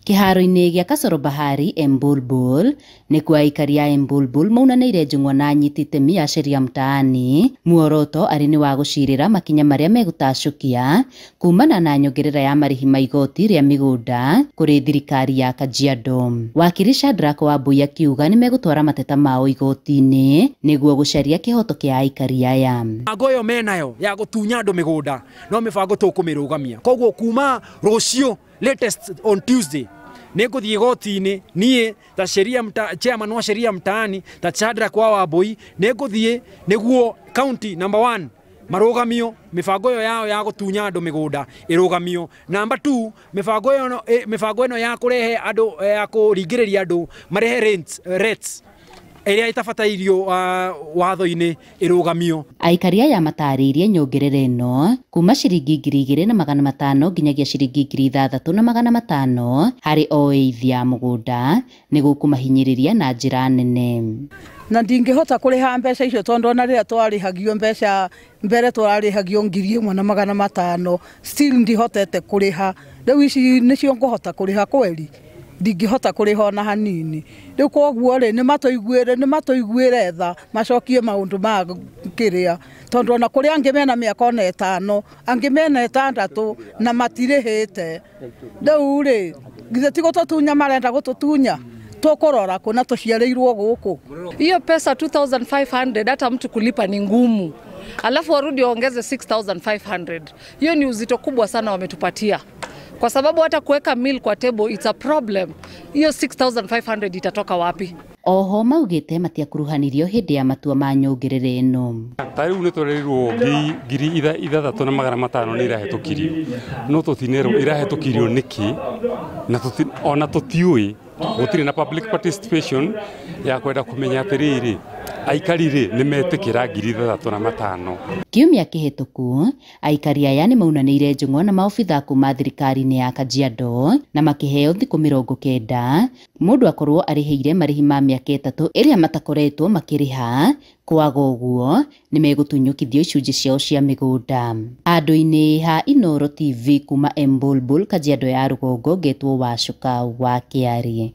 Kĩharo-inĩ gĩa Kasoro Bahari Embulbul nĩkuo aikari a Embulbul maunanĩire njũng'wa na anyiti itemi a Sheria Mtaani. Muoroto arĩ nĩ wa gũcirĩra makinya marĩa megũtacũkia kumana na nyongerera ya marĩhi ma igoti rĩa mĩgũnda kũrĩ thirikari ya Kajiado. Wakiri Shadrack Wambui akiuga nĩ megũtwara mateta mao igoti-inĩ nĩguo gũcaria kĩhoto kĩa aikari aya. Mĩbango ĩyo menayo ya gũtunya andũ mĩgũnda no mĩbango tũkũmĩrũgamia. Koguo kuma rũciũ latest on Tuesday nĩngũthiĩ igoti-inĩ niĩ ta sheria chairman wa Sheria Mtaani ta Shadrack wa Wambui nĩngũthiĩ nĩguo county number 1 marũgamio mĩbango ĩyo yao ya gũtunya andũ mĩgũnda ĩrũgamio. Number 2 mĩbango ĩno ya kũrehe andũ ya kũringĩrĩria andũ marehe rates ĩrĩa ĩtabatairio watho-inĩ ĩrũgamio. Aikari aya matarĩirie nyongerera ĩno kuma ciringi 2,500 nginyagia ciringi 6,500 harĩ o eithi ya mũgũnda nĩguo kũmahinyĩrĩria na njĩra nene. Na ndingĩhota kũrĩha mbeca icio tondũ ona rĩrĩa twarĩhagio mbeca mbere twarĩhagio 1,500 still ndihotete kũrĩha. Rĩu ici nĩcio ngũhota kũrĩha kweri, ndingĩhota kũrĩha ona hanini. Rĩu koguo rĩ nĩmatũiguĩre tha macokie maũndũ ma kĩrĩa, tondũ ona kũrĩ angĩ mena mĩaka ona 5 angĩ mena 6 na matirĩhĩte. Rĩu rĩ githĩ ti gũtũtunya marenda gũtũtunya, tũkũrora kũ na tũciarĩirwo gũkũ. Hiyo pesa 2500 hata mtu kulipa ni ngumu, alafu warudi waongeze 6500. Hiyo ni uzito kubwa sana wametupatia, kwa sababu hata kuweka meal kwa table it's a problem. Hiyo 6500 itatoka wapi? Oho maugĩte matiakuruhanirio hĩndĩ ya matua ma nyongerera ĩno. Ta rĩu nĩ tũrerirwo 6,500 nĩ irahetũkirio, no tũtinerwo irahetũkirio nĩkĩ na ona tũtiũĩ. Gũtirĩ na public participation ya kwenda kũmenya atĩrĩrĩ aikari rĩ nĩ metĩkĩra 6,500. Kiumia kĩhĩtũku aikari aya nĩ maunanĩire njũng'wa na maobitha kuma thirikari-inĩ ya Kajiado na makĩheo thikũ 90 mũndũ akorwo arĩhĩire marĩhi ma mĩaka 3 ĩrĩa matakoretwo makĩrĩha. Kwaga ũguo nĩ megũtunyũkithio icunjĩ ciao cia mĩgũnda. Handũ-inĩ ha Inooro TV kuma Embulbul, Kajiado ya rũgongo, ngetwo Wacuka wa Kĩarĩ.